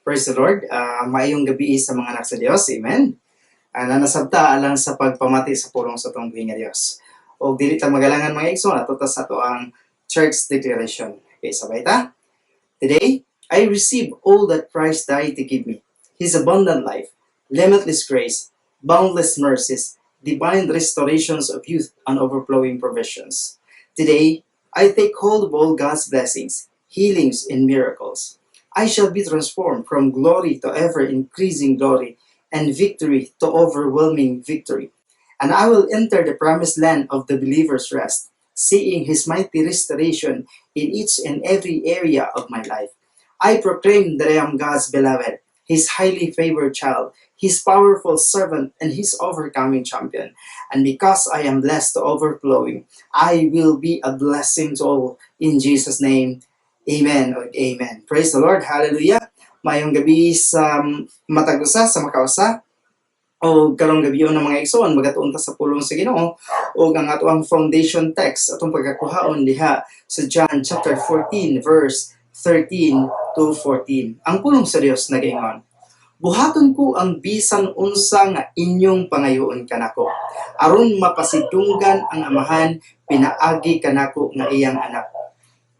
Praise the Lord. Maayong gabi sa mga anak sa Dios. Amen. Naa na sab ta alang sa pagpamati sa pulong sa atong buhi nga Dios. O dili ta magalangan, mga igsoon, ato ta sa atoang church declaration. Okay, sabay ta. Today, I receive all that Christ died to give me. His abundant life, limitless grace, boundless mercies, divine restorations of youth, and overflowing provisions. Today, I take hold of all God's blessings, healings, and miracles. I shall be transformed from glory to ever increasing glory and victory to overwhelming victory. And I will enter the promised land of the believer's rest, seeing His mighty restoration in each and every area of my life. I proclaim that I am God's beloved, His highly favored child, His powerful servant, and His overcoming champion. And because I am blessed to overflowing, I will be a blessing to all. In Jesus' name, amen or amen. Praise the Lord. Hallelujah. Maayong gabi sa matag usa sa makausa. O karong gabi ng mga igsoon, magatuon ta sa pulong sa Ginoo ug ang atoang foundation text atong pagkakuhaon diha sa John chapter 14 verse 13 to 14. Ang pulong sa Dios nagaingon, "Buhaton ko ang bisan unsa nga inyong pangayoon kanako, aron mapasidunggan ang Amahan pinaagi kanako nga iyang anak.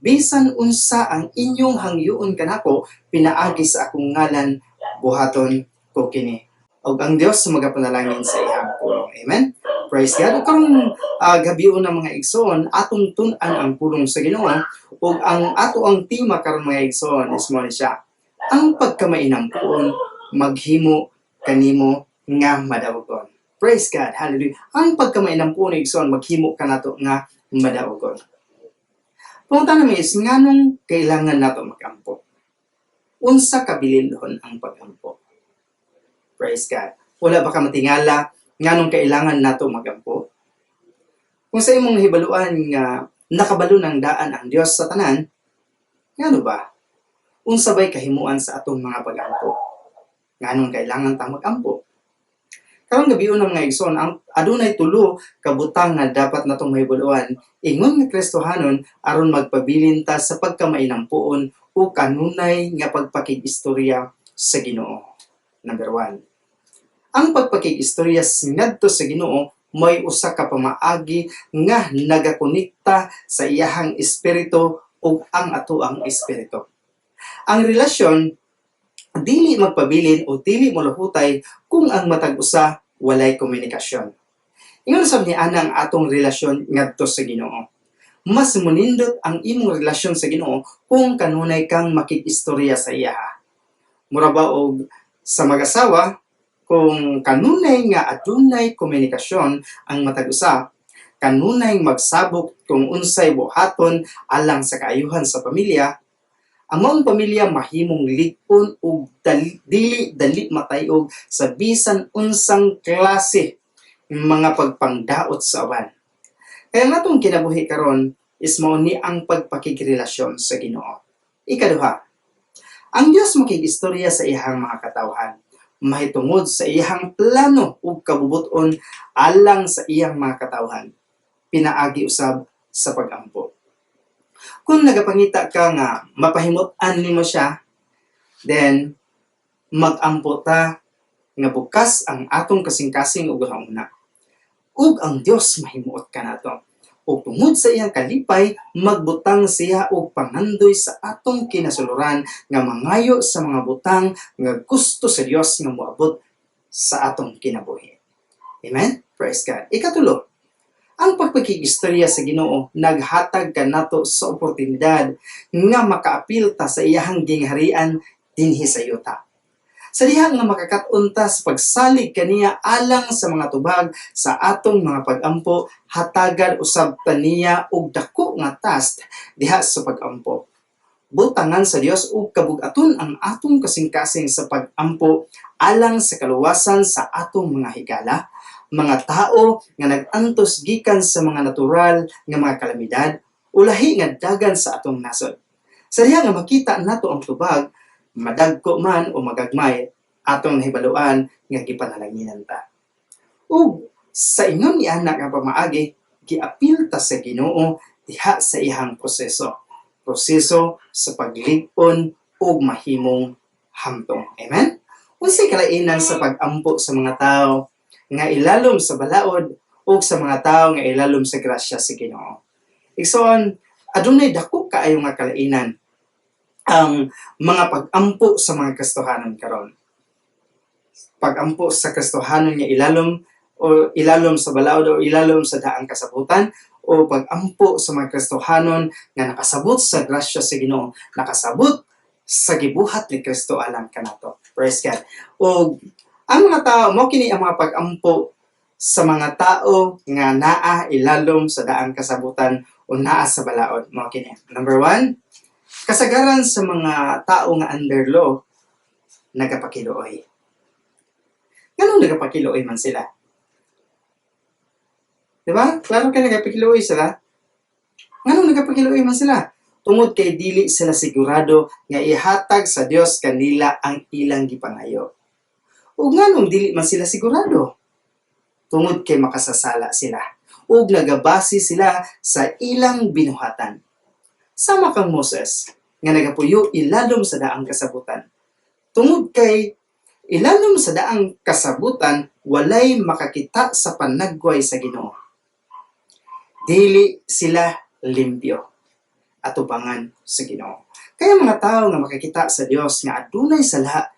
Bisan unsa ang inyong hangyoon kanako pinaagi sa akong ngalan, buhaton ko kini." Ug ang Dios magapanalangin sa iyang pulong. Amen. Praise God. Ug karong gabi ng mga igsoon, atong tun-an ang pulong sa Ginoo ug ang atoang tema karon, mga igsoon, is mo ni siya. Ang pagkamainampuon maghimo kanimo nga madaugon. Praise God. Hallelujah. Ang pagkamainampuon, igsoon, maghimo kanato nga madaugon. Pangutana mi is nganong kailangan nato magampo? Unsa kabililhon ang pagampo? Praise God. Wala ba ka matingala nganong kailangan nato magampo? Kung sa imong nahibaluan nga nakabalo ng daan ang Dios sa tanan, ngano ba? Unsa bay kahimuan sa atong mga pagampo? Nganong kailangan ta magampo? Karong gabi ng mga igsoon, ang adunay tulo ka butang nga dapat natong mahibaluan ingon nga Kristohanon aron magpabilin ta sa pagkamainampuon o kanunay nga pagpakig-istorya sa Ginoo. Number 1. Ang pagpakig-istorya ngadto sa Ginoo may usa ka pamaagi nga nagakonekta sa iyahang espiritu ug ang atoang espiritu. Ang relasyon dili magpabilin o dili moluhutay kung ang matag usa walay komunikasyon. Ingon sab ni ana ang atong relasyon ngadto sa Ginoo. Mas munindot ang imong relasyon sa Ginoo kung kanunay kang makig-istorya sa iya. Mura ba og sa mag-asawa, kung kanunay nga adunay komunikasyon ang matag usa, kanunay magsabok kung unsay buhaton alang sa kaayuhan sa pamilya, ang maong pamilya mahimong lig-on ug dali, dili dali matayog sa bisan unsang klase mga pagpangdaot sa uban. Kaya nga atong kinabuhi karon is mao ni ang pagpakigrelasyon sa Ginoo. Ikaduha, ang Dios makig-istorya sa iyang mga katawhan mahitungod sa iyang plano ug kabubuton alang sa iyang mga katawhan pinaagi usab sa pagampo. Kung nagapangita ka nga mapahimut-an nimo siya, then magampo ta nga bukas ang atong kasing-kasing ug una. Ug ang Dios mahimuot kanato. Ug tungod sa iyang kalipay, magbutang siya og pangandoy sa atong kinasuluran nga mangayo sa mga butang nga gusto sa Dios nga moabot sa atong kinabuhi. Amen? Praise God. Ikatulo, ang pagpakig-istorya sa Ginoo naghatag kanato sa oportunidad nga makaapil ta sa iyahang gingharian dinhi sa yuta. Sa diha nga makakat-on ta sa pagsalig kaniya alang sa mga tubag sa atong mga pagampo, hatagan usab ta niya og dako nga task diha sa pagampo. Butangan sa Dios og kabug-aton ang atong kasing-kasing sa pagampo alang sa kaluwasan sa atong mga higala, mga tao nga nag-antos gikan sa mga natural nga mga kalamidad o lahi nga dagan sa atong nasod. Sa diha nga makita nato ang tubag, madagko man o magagmay, atong nahibaluan nga gipanalanginan ta. Ug sa ingon ni ana nga pamaagi, giapil ta sa Ginoo diha sa iyang proseso. Proseso sa paglig-on ug mahimong hamtong. Amen? Unsay kalainan sa pag-ampo sa mga tao nga ilalom sa balaod o sa mga tao nga ilalom sa grasya sa Ginoo? Igsoon, adunay dako kaayo nga kalainan ang mga pag-ampo sa mga Kristohanon karon. Pag-ampo sa Kristohanon nga ilalom o ilalom sa balaod o ilalom sa daang kasabutan o pag-ampo sa mga Kristohanon nga nakasabot sa grasya sa Ginoo, nakasabot sa gibuhat ni Kristo alang kanato. Praise God. O ang mga tao, mo kini ang mga pag-ampo sa mga tao nga naa ilalom sa daang kasabutan o naa sa balaod. Mo kini. Number one, kasagaran sa mga tao nga under law, nagapakiluoy. Nganong nagapakiluoy man sila? Di ba? Klaro kay nagapakiluoy sila. Nganong nagapakiluoy man sila? Tungod kay dili sila sigurado nga ihatag sa Dios kanila ang ilang gipangayo. Ug nganong dili man sila sigurado? Tungod kay makasasala sila. Ug nagabase sila sa ilang binuhatan. Sama kang Moses nga nagapuyo ilalom sa daang kasabutan. Tungod kay ilalom sa daang kasabutan, walay makakita sa panagway sa Ginoo. Dili sila limpyo atubangan sa Ginoo. Kaya mga tao nga makakita sa Dios nga adunay sala,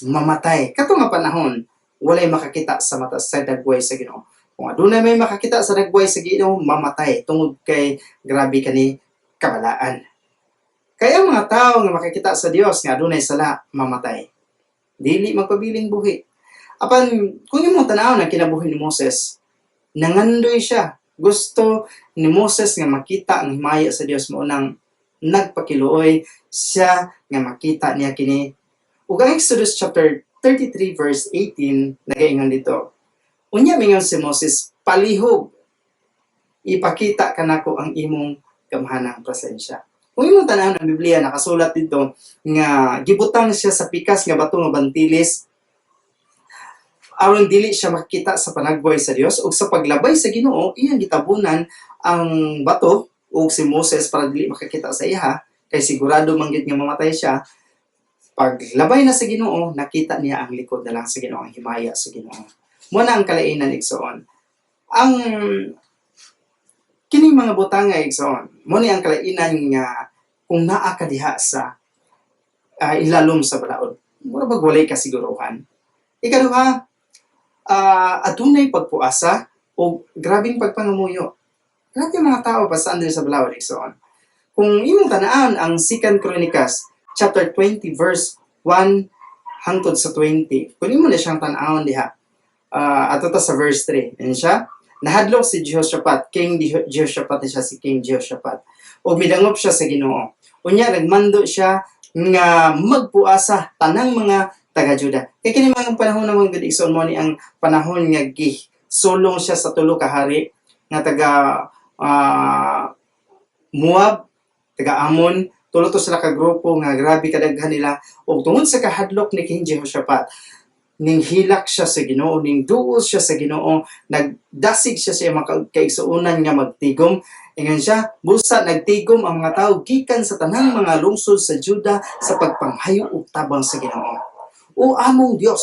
mamatay. Kato nga panahon, walay makakita sa mata sa dagway sa Ginoo. Kung adunay may makakita sa dagway sa Ginoo, mamatay tungod kay grabe kani kabalaan. Kaya ang mga tao nga makakita sa Dios nga adunay sala, mamatay. Dili magpabiling buhi. Apan kung imong tan-awon ang kinabuhi ni Moses, nangandoy siya. Gusto ni Moses nga makita ang himaya sa Dios, mo nang nagpakiluoy siya nga makita niya kini. Ug ang Exodus chapter 33 verse 18 nagaingon dito. Unya mingon si Moses, "Palihog ipakita kanako ang imong gamhanang presensya." Kung imong tan-awon ang Biblia, nakasulat dito nga gibutang siya sa pikas nga bato nga bantilis aron dili siya makita sa panagway sa Dios, ug sa paglabay sa Ginoo, iyang gitabunan ang bato ug si Moses para dili makakita sa iya kay sigurado man gyud nga mamatay siya. Paglabay na sa Ginoo, nakita niya ang likod na lang sa Ginoo, ang himaya sa Ginoo. Mo na ang kalainan, igsoon. Ang kining mga butanga, igsoon, mo ni ang kalainan nga kung naa ka diha sa ilalom sa balaod, mura bag walay kasiguruhan. Ikaduha, adunay pagpuasa o grabing pagpangamuyo. Grabe ang mga tao pa under sa balaod, igsoon. Kung imong tan-awon ang Second Chronicles chapter 20 verse 1 hangtod sa 20. Kung imo na siyang tan-awon diha, ato ta sa verse 3. Yan siya. Nahadlok si Jehoshaphat, King Jehoshaphat na siya, si King Jehoshaphat. O midangop siya sa Ginoo. Unya nagmando siya nga magpuasa tanang mga taga-Juda. Kay kini mga panahon naman gud, igsoon, mo ni ang panahon nga gi sulong siya sa tulo ka hari nga taga Moab, taga Amon, tulo to sila ka grupo nga grabe kadaghan nila. Ug tungod sa kahadlok ni King Jehoshaphat, ning hilak siya sa Ginoo, ning duol siya sa Ginoo, nagdasig siya sa iyang mga kaigsuonan nga magtigom. Ingon siya, busa nagtigom ang mga tao gikan sa tanang mga lungsod sa Juda sa pagpanghayo og tabang sa Ginoo. "O among Dios,"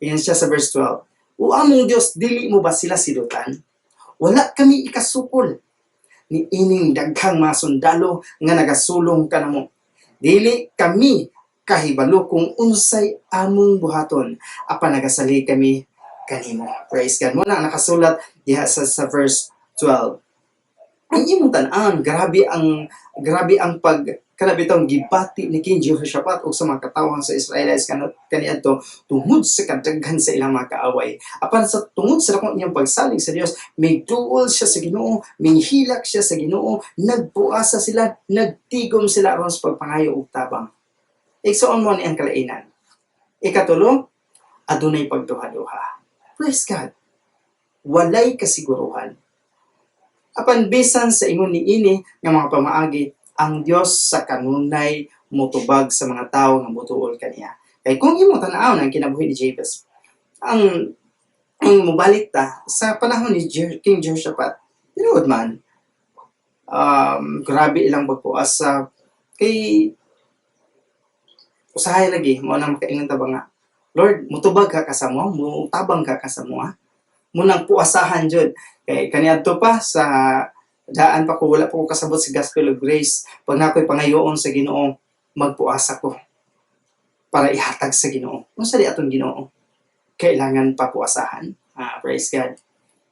ingon siya sa verse 12. "O among Dios, dili mo ba sila silutan? Wala kami ikasukol ni ining daghang mga sundalo nga nagasulong kanamo. Dili kami kahibalo kung unsay among buhaton, apan nagasalig kami kanimo." Praise God. Mo na ang nakasulat diha sa verse 12. Ang imong tan-an, grabe ang pag kana bitong gibati ni King Jehoshaphat ug sa mga katawhan sa Israelites kaniadto tungod sa kadaghan sa ilang mga kaaway. Apan sa tungod sa dako niyang pagsalig sa Dios, may duol siya sa Ginoo, may hilak siya sa Ginoo, nagpuasa sila, nagtigom sila aron sa pagpangayo og tabang. Igsoon, mo ni ang kalainan. Ikatulo, adunay pagduha-duha. Praise God. Walay kasiguruhan. Apan bisan sa ingon ni ini nga mga pamaagi, ang Dios sa kanunay motubag sa mga tawo nga motuol kaniya. Kay kung imong tan-awon ang kinabuhi ni Jabez, ang mobalik ta sa panahon ni King Jehoshaphat, tinuod man, grabe ilang pagpuasa kay Usahay lagi mao nang makaingon ta ba nga, "Lord, mutubag ka sa mo, mutabang ka sa mo." Munang puasahan jud kay kaniadto pa sa daan pa ko, wala pa ko kasabot sa Gospel of Grace. Pag nakoy pangayoon sa Ginoo, magpuasa ko para ihatag sa Ginoo. Unsa di atong Ginoo? Kailangan pa puasahan. Ah, praise God.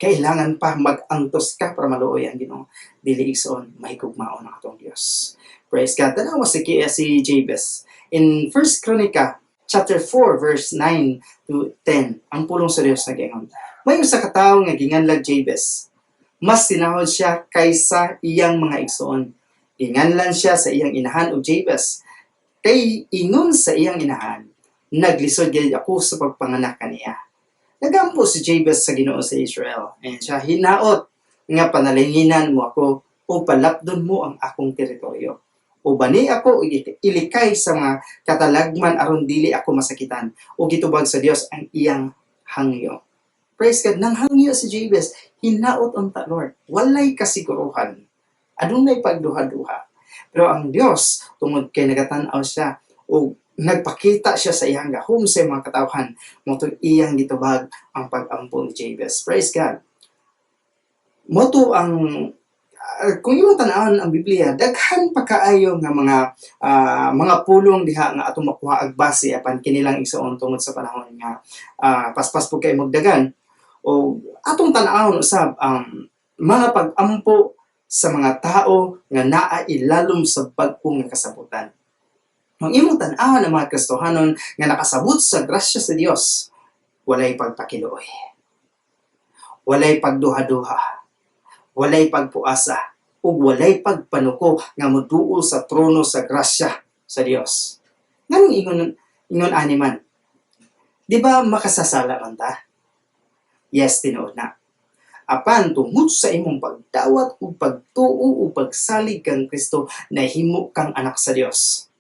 Kailangan pa mag-antos ka para maluoy ang Ginoo? Dili, igsoon, mahigugmaon ang atong Dios. Praise God. Tanawa si Jabez. In First Chronica chapter 4 verse 9 to 10, ang pulong sa Dios nagaingon: "May usa ka tawo nga ginganlag Jabez. Mas tinahod siya kaysa iyang mga igsoon. Ginganlan siya sa iyang inahan og Jabez. Kay ingon sa iyang inahan, 'Naglisod gid ako sa pagpanganak kaniya.' Nagampo si Jabez sa Ginoo sa Israel. And siya, 'Hinaot nga panalanginan mo ako o palapdon mo ang akong teritoryo. O bani ako ilikay sa mga katalagman aron dili ako masakitan.' O gitubag sa Dios ang iyang hangyo." Praise God. Nang hangyo si Jabez, "Hinaot unta, Lord." Walay kasiguruhan. Adunay pagduha-duha. Pero ang Dios, tungod kay nagatan-aw siya o nagpakita siya sa iyang gahom sa mga katawhan, mao iyang gitubag ang pag-ampo ni Jabez. Praise God. Mao to ang kung imong tan-awon ang Biblia, daghan pa kaayo nga mga pulong diha nga atong makuha ag base, apan kini lang, igsoon, tungod sa panahon nga paspas po kay magdagan. O atong tan-awon usab ang mga pag-ampo sa mga tao nga naa ilalom sa bag-o nga kasabutan. Kung imong tan-awon ang mga Kristohanon nga nakasabot sa grasya sa Dios, walay pagpakiluoy. Walay pagduha-duha. Walay pagpuasa ug walay pagpanuko nga moduol sa trono sa grasya sa Dios. Nganong ingon ani man? Di ba makasasala man ta? Yes, tinuod na. Apan tungod sa imong pagdawat ug pagtuo ug pagsalig kang Kristo, nahimo kang anak sa Dios.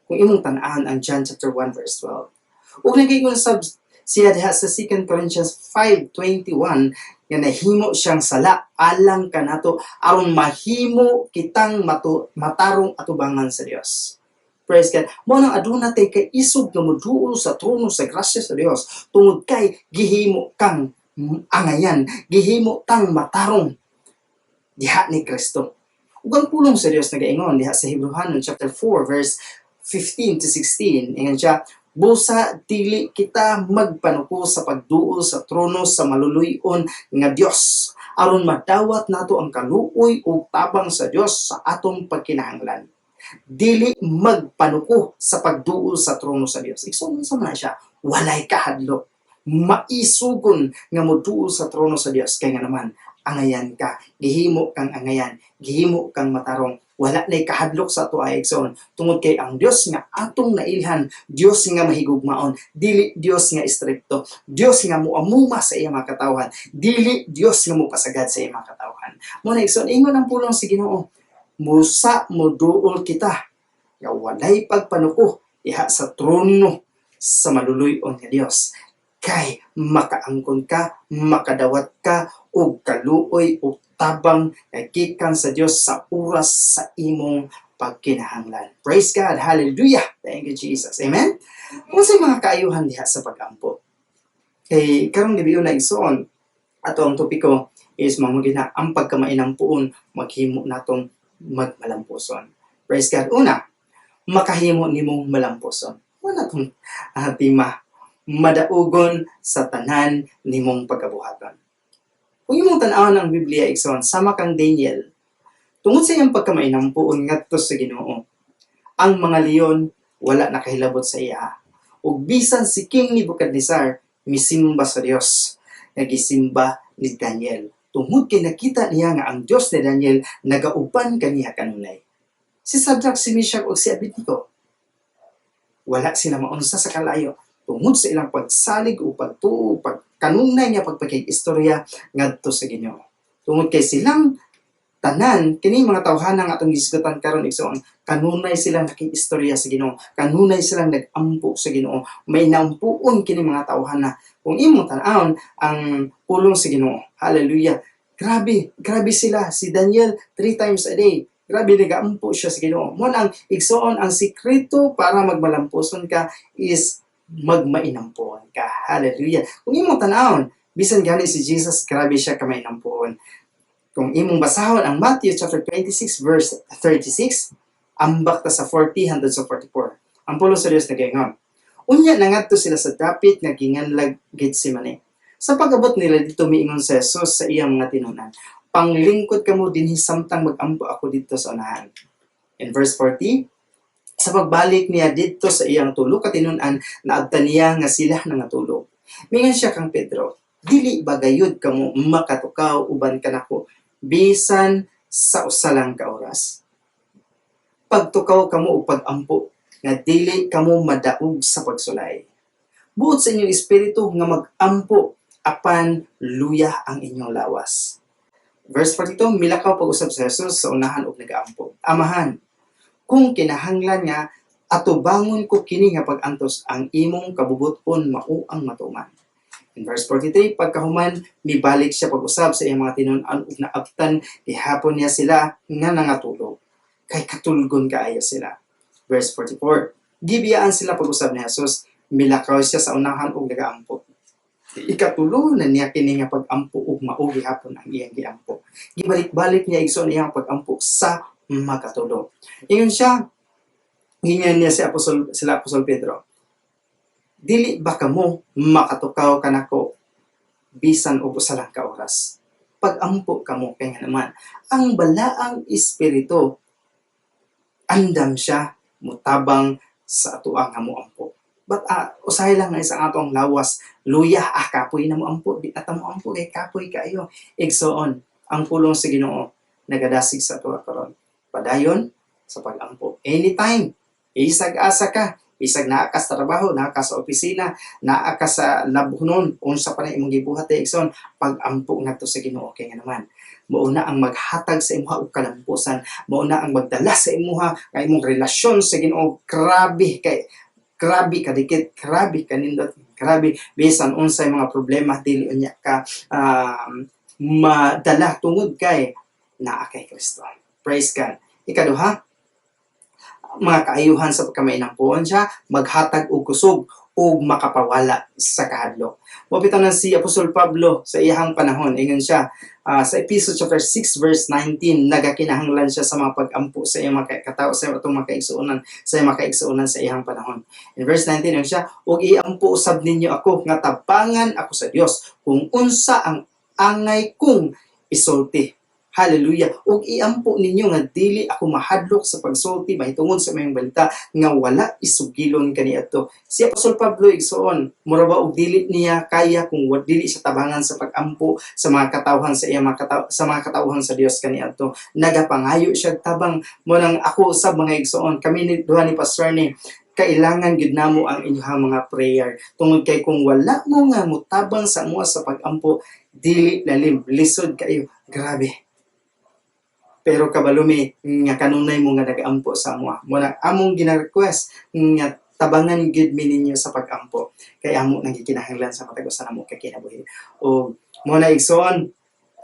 Kung imong tan-an ang John chapter 1 verse 12. Ug nagaingon sab siya diha sa 2 Corinthians 5:21 nga nahimo siyang sala alang kanato aron mahimo kitang matarong atubangan sa Dios. Praise God. Mao nang aduna tay kaisog nga moduol sa trono sa grasya sa Dios tungod kay gihimo kang angayan, gihimo kang matarong diha ni Kristo. Ug ang pulong sa Dios nagaingon diha sa Hebreohanon chapter 4 verse 15 to 16, ingon siya, "Busa dili kita magpanuko sa pagduol sa trono sa maluluy-on nga Dios aron madawat nato ang kaluoy ug tabang sa Dios sa atong pagkinahanglan." Dili magpanuko sa pagduol sa trono sa Dios. Igsoon, sa man siya, walay kahadlok. Maisugon nga moduol sa trono sa Dios kay nga naman angayan ka, gihimo kang angayan, gihimo kang matarong. Wala nay kahadlok sa ato ay, igsoon, tungod kay ang Dios nga atong nailhan, Dios nga mahigugmaon, dili Dios nga istrikto, Dios nga muamuma sa iyang mga katawhan, dili Dios nga mupasagad sa iyang mga katawhan. Mao na, igsoon, ingon ang pulong sa Ginoo, musa moduol kita nga walay pagpanuko diha sa trono sa maluluy-on nga Dios kay makaangkon ka, makadawat ka og kaluoy o tabang nga gikan sa Dios sa oras sa imong pagkinahanglan. Praise God. Hallelujah. Thank you, Jesus. Amen. Unsay mga kaayuhan diha sa pag-ampo? Kay karong gabi na, igsoon, ato ang topiko is mao na ang pagkamainampuon maghimo natong magmalampuson. Praise God. Una, makahimo nimong malampuson. Wala tong tema, madaugon sa tanan nimong pagkabuhaton. Kung imong tan-awon ang Biblia, igsoon, sama kang Daniel, tungod sa iyang pagkamainampuon ngadto sa Ginoo, ang mga leon wala nakahilabot sa iya. Ug bisan si King Nebuchadnezzar misimba sa Dios, nagisimba ni Daniel. Tungod kay nakita niya nga ang Dios ni Daniel nagauban kaniya kanunay. Si Shadrach, si Meshach ug si Abednego, wala sila maunsa sa kalayo tungod sa ilang pagsalig o pagtuo, pagkanunay nga pagpakig-istorya ngadto sa Ginoo. Tungod kay silang tanan kini mga tawhana nga atong gisgutan karon, igsoon, kanunay silang nakig-istorya sa Ginoo, kanunay silang nag-ampo sa Ginoo, may naampuon kini mga tawhana. Kung imong tan-awon ang pulong sa Ginoo, hallelujah. Grabe, grabe sila. Si Daniel, three times a day. Grabe, nagaampo siya sa Ginoo. Mao nang, igsoon, ang sikreto para magmalampuson ka is magmainampuon ka. Hallelujah. Kung imong tanawon, bisan gani si Jesus, grabe siya ka mainampuon. Kung imong basahon ang Matthew chapter 26 verse 36, ambak ta sa 40 hangtod sa 44. Ang pulong sa Dios nagaingon: "Unya nangadto sila sa dapit nga ginganlag Getsemane. Sa pag-abot nila didto, miingon si Jesus sa iyang mga tinun-an, 'Panglingkod kamo dinhi samtang magampo ako didto sa unahan.' In verse 40, sa pagbalik niya didto sa iyang tulo ka tinun-an, naabtan niya nga sila nangatulog. Mingon siya kang Pedro, 'Dili ba gayud kamo makatukaw uban kanako bisan sa usa lang ka oras? Pagtukaw kamo ug pagampo nga dili kamo madaog sa pagsulay. Buot sa inyong espiritu nga magampo, apan luya ang inyong lawas.' Verse 42, milakaw pag-usab si Jesus sa unahan ug nagaampo, 'Amahan, kung kinahanglan nga atubangon ko kini nga pag-antos, ang imong kabubuton mao ang matuman.' In verse 43, pagkahuman, mibalik siya pag-usab sa iyang mga tinun-an ug naabtan gihapon niya sila nga nangatulog. Kay katulgon kaayo sila. Verse 44, gibiyaan sila pag-usab ni Jesus, milakaw siya sa unahan ug nagaampo. Ikatulo na niya kini nga pag-ampo ug mao gihapon ang iyang giampo." Gibalik-balik niya, igsoon, iyang pag-ampo sa makatulo. Ingon siya, ingon niya si Apostol, sila Apostol Pedro, "Dili ba kamo makatukaw kanako bisan og usa lang ka oras? Pag-ampo kamo kay nga naman ang balaang espiritu, andam siya mutabang sa atoa nga moampo. But usahay lang nga isang atong lawas luya, ah, kapoy na moampo, di ata moampo kay kapoy kaayo." Igsoon, ang pulong sa Ginoo nagadasig sa atoa karon. Padayon sa pag-ampo. Anytime, isag asa ka, isag naa ka sa trabaho, naa ka sa opisina, naa ka sa labhonon, unsa pa na imong gibuhat, eh, igsoon, pag-ampo ngadto sa Ginoo kay nga naman mao na ang maghatag sa imuha og kalampusan, mao na ang magdala sa imuha nga imong relasyon sa Ginoo grabe kay grabe kadikit, grabe kanindot, grabe bisan unsay mga problema, dili unya ka madala tungod kay naa kay Kristo. Praise God. Ikaduha, mga kaayuhan sa pagkamainampuon siya, maghatag og kusog ug makapawala sa kahadlok. Mao bitaw na si Apostol Pablo sa iyahang panahon, ingon siya sa Epeso chapter 6 verse 19, nagakinahanglan siya sa mga pag-ampo sa iyang mga katao, sa atong mga kaigsuonan, sa iyang mga kaigsuonan sa iyang panahon. In verse 19, ingon siya, "Ug iampo usab ninyo ako nga tabangan ako sa Dios kung unsa ang angay kong isulti." Hallelujah. Ug iampo ninyo nga dili ako mahadlok sa pagsulti mahitungod sa Maayong Balita nga wala isugilon kaniadto. Si Apostol Pablo, igsoon, mura ba og dili niya kaya kung dili siya tabangan sa pag-ampo sa mga katawhan sa iya mga kataw, sa mga katawhan sa Dios kaniadto. Nagapangayo siya tabang. Mao nang ako usab, mga igsoon, kami ni duha ni Pastor ni, kailangan gid namo ang inyong mga prayer tungod kay kung wala mo nga mutabang sa amo sa pag-ampo, dili lalim, lisod kayo, grabe. Pero kabalo mi nga kanunay mo nga nagaampo sa amo. Mao na among gina-request nga tabangan gyud mi ninyo sa pag-ampo kay amo nang gikinahanglan sa matag usa namo ka kinabuhi. O mao na, igsoon,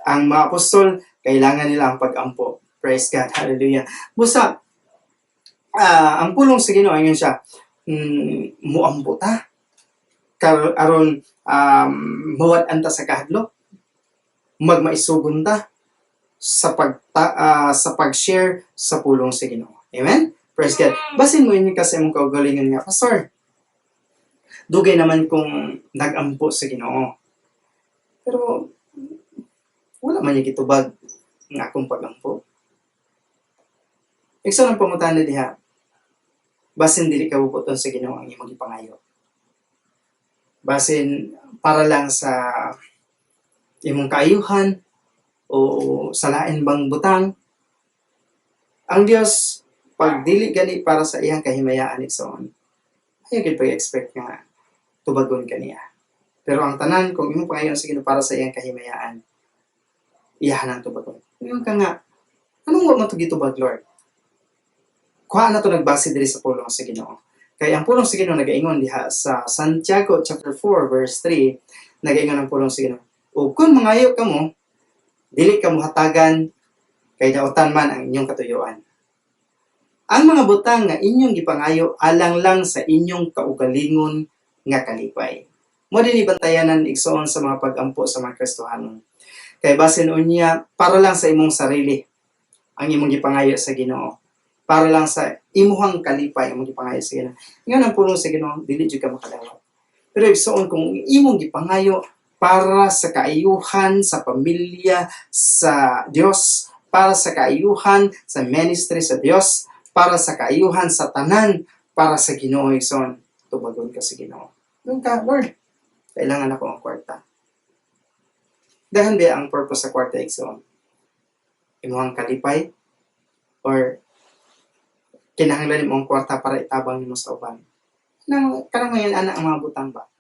ang mga apostol, kailangan nila ang pag-ampo. Praise God. Hallelujah. Busa ang pulong sa Ginoo, ingon siya, muampo ta aron mawad-an ta sa kahadlok, magmaisugon ta sa pag-share sa pulong sa Ginoo. Amen? Praise God. Basin mo ingon ka sa imong kaugalingon nga, "Pastor, dugay naman kong nag-ampo sa Ginoo. Pero wala man niya gitubag ng akong pag-ampo." Igsoon, ang pangutana diha, basin dili ka bubuton sa Ginoo ang imong gipangayo. Basin para lang sa imong kaayuhan o sa lain bang butang. Ang Dios, pag dili gani para sa iyang kahimayaan, igsoon, ayaw gyud pag-expect nga tubagon kaniya. Pero ang tanan, kung imong pangayon sa Ginoo para sa iyang kahimayaan, iyahan ang tubagon. Ingon ka nga, "Anong wa man to gitubag, Lord?" Kuha na to nagbase diri sa pulong sa Ginoo. Kay ang pulong sa Ginoo nagaingon diha sa Santiago chapter 4 verse 3, nagaingon ang pulong sa Ginoo, "Ug kung mangayo kamo, dili kamo hatagan Kay dautan man ang inyong katuyuan. Ang mga butang nga inyong gipangayo alang lang sa inyong kaugalingon nga kalipay. Mao din ibantayanan, igsoon, sa mga pag-ampo sa mga Kristohanon. Kay basin unya para lang sa imong sarili ang imong gipangayo sa Ginoo. Para lang sa imuhang kalipay imong gipangayo sa Ginoo. Ingon ang pulong sa Ginoo, dili jud ka makadawat. Pero, igsoon, kung imong gipangayo para sa kaayuhan sa pamilya sa Dios, para sa kaayuhan sa ministry sa Dios, para sa kaayuhan sa tanan, para sa Ginoo, igsoon, tubagon ka sa Ginoo. Doon ka, "Lord, kailangan ako ang kwarta." Daghan ba ang purpose sa kwarta, igsoon? Imuhang kalipay or kinahanglan nimo ang kwarta para itabang nimo sa uban? Nang kanang ngayon ana ang mga butang ba?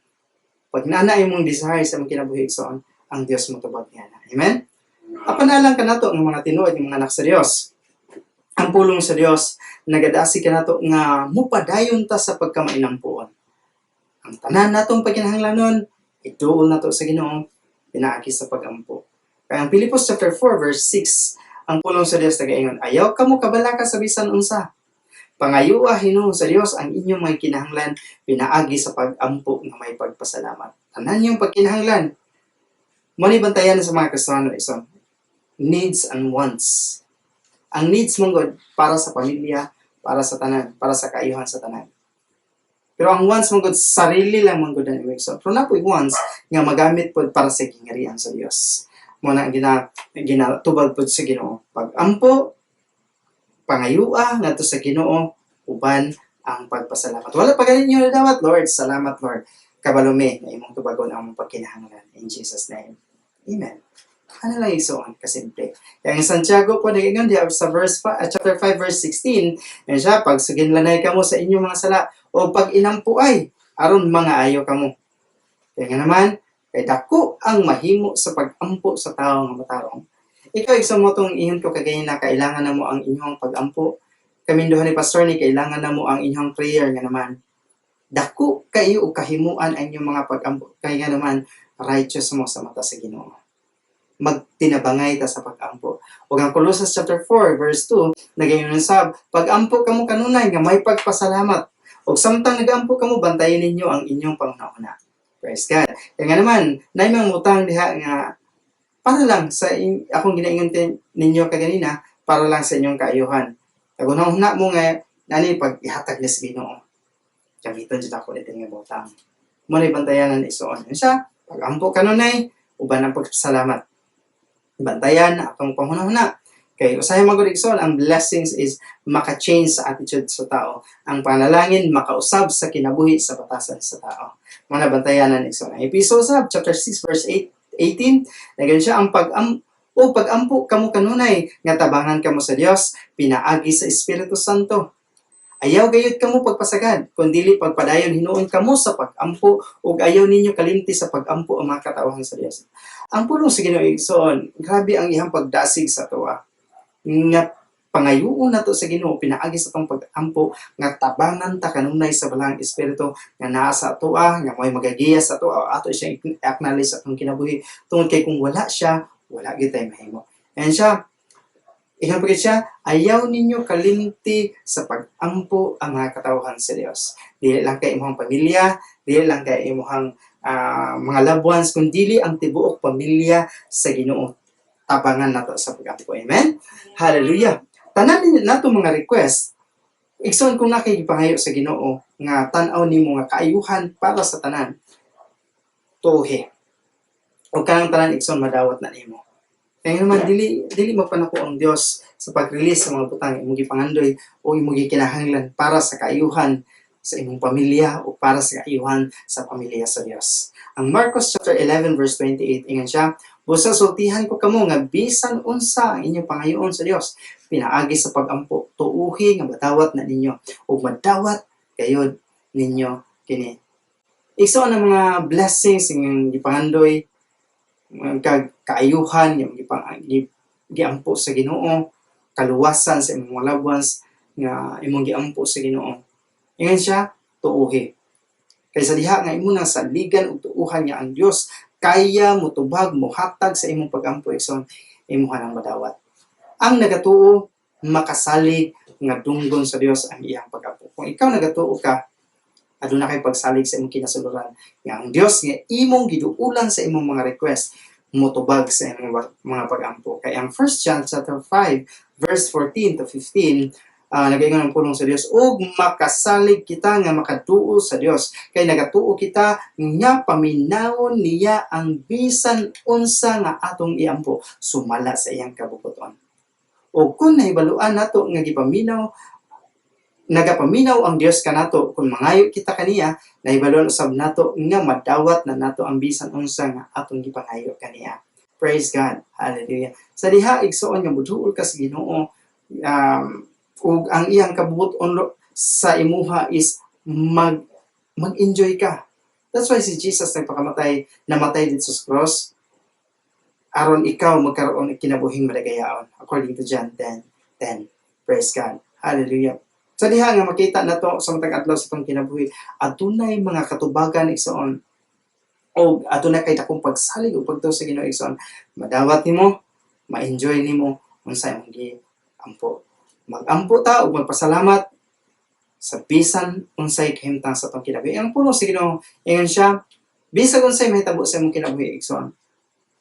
Pag nana imong desire sa imong kinabuhi, igsoon, ang Dios motubag niya. Amen? Apan alang kanato ng mga tinuod ng mga anak sa Dios. Ang pulong sa Dios nagadasi kanato nga mupadayon ta sa pagkamainampuon. Ang tanan natong pagkinahanglanon, iduol nato sa Ginoo pinaagi sa pagampo. Kaya ang Filipos chapter 4 verse 6, ang pulong sa Dios nagaingon, "Ayaw kamo kabalaka sa bisan unsa. Pangayua hinuon sa Dios ang inyong mga kinahanglan pinaagi sa pagampo nga may pagpasalamat." Tanan yung pagkinahanglan. Mo ni bantayan sa mga Kristiyano, igsoon. Needs and wants. Ang needs man gud para sa pamilya, para sa tanan, para sa kaayuhan sa tanan. Pero ang wants man gud, sarili lang man gud ang imong, igsoon. Pero naa poy wants nga magamit pod para sa gingharian sa Dios. Mo na ang ginatubag pod sa Ginoo. Pag-ampo, pangayua ngadto sa Ginoo uban ang pagpasalamat. Wala pa ganin niyo nadawat, "Lord, salamat, Lord. Kabalo mi na imong tubagon ang among pagkinahanglan. In Jesus' name. Amen." Ano lang, igsoon, kasimple. Kaya ang Santiago po, nag-ingon diha sa chapter 5 verse 16, yan siya, "Pagsuginlanay kamo sa inyong mga sala o pag inampuay, aron mga ayo kamo." Kaya nga naman, kay dako ang mahimo sa pag-ampo sa tao nga matarong. Ikaw, igsoon, mo tong ingon ko kagaya na kailangan na mo ang inyong pag-ampo. Kaming duha ni Pastor ni kailangan na mo ang inyong prayer nga naman. Dako kayo og kahimuan ang inyong mga pag-ampo. Kaya nga naman, righteous mo sa mata sa Ginoo. Magtinabangay ta sa pag-ampo. Ug ang Colossus chapter 4 verse 2, nagayon sab, "Pag-ampo kamo kanunay nga may pagpasalamat. Ug samtang nagaampo kamo, bantayan ninyo ang inyong panghuna." Praise God. Kaya nga naman, naay mga butang diha nga para lang sa akong ginaingon ninyo kaganina, para lang sa inyong kaayuhan. Kag huna mo nga nani pag ihatag ni sa Ginoo. Gamiton jud ako nito nga butang. Mo na bantayanan, igsoon. Yun siya, pag-ampo kanunay uban ang pagpasalamat. Bantayan atong panghuna-huna. Kay usahay man gud, igsoon, ang blessings is maka-change sa attitude sa tao. Ang panalangin makausab sa kinabuhi sa batasan sa tao. Mga bantayanan, igsoon. Ang Episo sab chapter 6 verse 8 18, nagayon siya ang pag-am o pag-ampo kamo kanunay nga tabangan kamo sa Dios pinaagi sa Espiritu Santo. Ayaw gayud kamo pagpasagad, kundili pagpadayon hinuon kamo sa pag-ampo ug ayaw ninyo kalimti sa pag-ampo ang mga katawhan sa Dios. Ang pulong sa Ginoo, igsoon, grabe ang iyang pagdasig sa tuwa. Nga pangayuon nato sa Ginoo pinaagi sa atong pag-ampo nga tabangan ta kanunay sa Balaang Espiritu nga naa sa atoa, nga mo'y magagiya sa atoa, ato siya i-acknowledge sa atong kinabuhi tungod kay kung wala siya, wala gyud tay mahimo. And siya, ingon pa gid siya, "Ayaw ninyo kalimti sa pag-ampo ang mga katawhan sa Dios." Dili lang kay imong pamilya, dili lang kay imong mga loved ones, kundi ang tibuok pamilya sa Ginoo. Tabangan nato sa pag-ampo. Amen? Hallelujah. Tanan ninyo nato mga request, igsoon, kung naa kay gipangayo sa Ginoo nga tan-aw nimo nga kaayuhan para sa tanan, tuhi. O kanang tanan, igsoon, madawat na nimo. Kaya naman dili dili mapanako ang Dios sa pag-release sa mga butang imong gipangandoy o imong gikinahanglan para sa kaayuhan sa imong pamilya o para sa kaayuhan sa pamilya sa Dios. Ang Marcos chapter 11 verse 28, ingon siya, "Busa sultihan ko kamo nga bisan unsa ang inyong pangayoon sa Dios pinaagi sa pagampo, tuuhi nga madawat na ninyo ug madawat gayud ninyo kini." Igsoon, ang mga blessings nga gipangandoy kag kaayuhan nga giampo sa Ginoo, kaluwasan sa imong mga loved ones nga imong giampo sa Ginoo. Ingon siya, tuuhi. Kay sa diha nga imo nang saligan ug tuuhan nga ang Dios kaya motubag, mohatag sa imong pagampo, igsoon, imuha nang madawat. Ang nagatuo makasalig nga dunggon sa Dios ang iyang pag-ampo. Kung ikaw nagatuo ka, aduna kay pagsalig sa imong kinasuluran nga ang Dios nga imong giduulan sa imong mga request motubag sa imong mga pag-ampo. Kay ang 1 John chapter 5 verse 14 to 15, nagaingon ang pulong sa Dios, ug makasalig kita nga makaduol sa Dios kay nagatuo kita nga paminawon niya ang bisan unsa nga atong iampo sumala sa iyang kabubut-on. O kung nahibaluan nato nga gipaminaw, nagapaminaw ang Dios kanato kung mangayo kita kaniya, nahibaluan usab nato nga madawat na nato ang bisan unsa nga atong gipangayo kaniya. Praise God. Hallelujah. Sa diha, igsuon, nga muduol ka sa Ginoo ug ang iyang kabubut-on sa imuha is mag-enjoy ka. That's why si Jesus nagpakamatay, namatay dito sa cross aron ikaw magkaroon og kinabuhing madagayaon according to John 10:10. Praise God. Hallelujah. Sa diha nga makita nato sa matag adlaw sa atong kinabuhi, adunay mga katubagan, igsoon, o adunay kay dakong pagsalig o pagtuo sa Ginoo, igsoon. Madawat nimo, ma-enjoy nimo unsa imong giampo. Magampo ta ug magpasalamat sa bisan unsay kahimtang sa atong kinabuhi. Ang pulong sa Ginoo, ingon siya, bisag unsay mahitabo sa imong kinabuhi, igsoon,